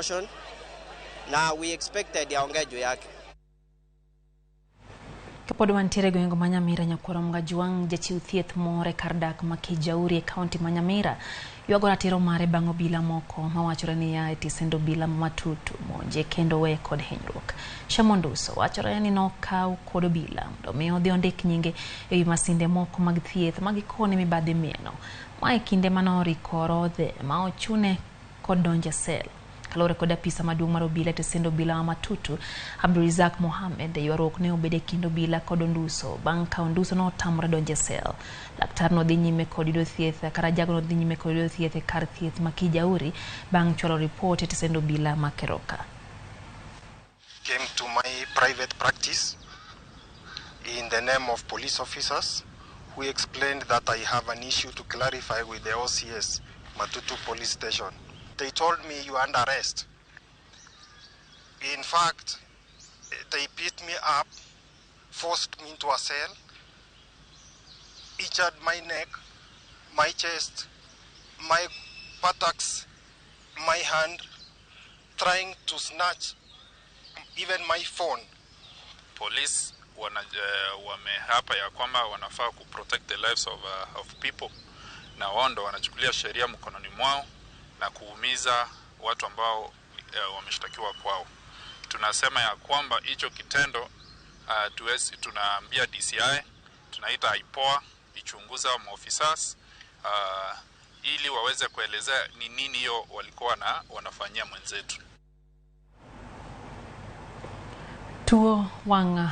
promotion na we expected aongee juu yake. Kapod wantiere e gweng' ma Nyamira, nyakwar Mgajwang' jachiw thieth moro e kar dak ma Kijauri e kaunti ma Nyamira ywago ratiro mare bang' obila moko mawachore ni ya e tisend obila ma Matutu monje kendo weye kod hinyruok. Shamonduso wachore ni nokaw kod obila mondo mi odhi ondik nyinge ewi masinde moko mag thieth ma gikone mibadhi mieno. Ma e kinde mane orodhe ma ochune kod donjo e sel. Kaluwore kod apisa maduong' mar obila e tesend obila ma Matutu, Abdurizak Mohamed, ywaruok ne obedo e kind obila kod Onduso bang' ka Onduso notamore donjo e sel. Laktar no dhi nyime kod yudo thieth kata jago no dhi nyime kod yudo thieth e kar thieth ma Kijauri bang' chwalo ripot e tesend obila ma Keroka. Came to my private practice in the name of police officers who explained that I have an issue to clarify with the OCS, Matutu Police Station. They told me, "You are under arrest." In fact, they beat me up, forced me into a cell, injured my neck, my chest, my buttocks, my hand, trying to snatch even my phone. Police wameapa ya kwamba wanafaa ku protect the lives of people, na wao ndo wanachukulia sheria mkononi mwao na kuumiza watu ambao wameshtakiwa kwao. Tunasema ya kwamba hicho kitendo tunaambia DCI, tunaita IPOA ichunguza maofisas ili waweze kuelezea ni nini hiyo walikuwa na wanafanyia mwenzetu. Tuo wang'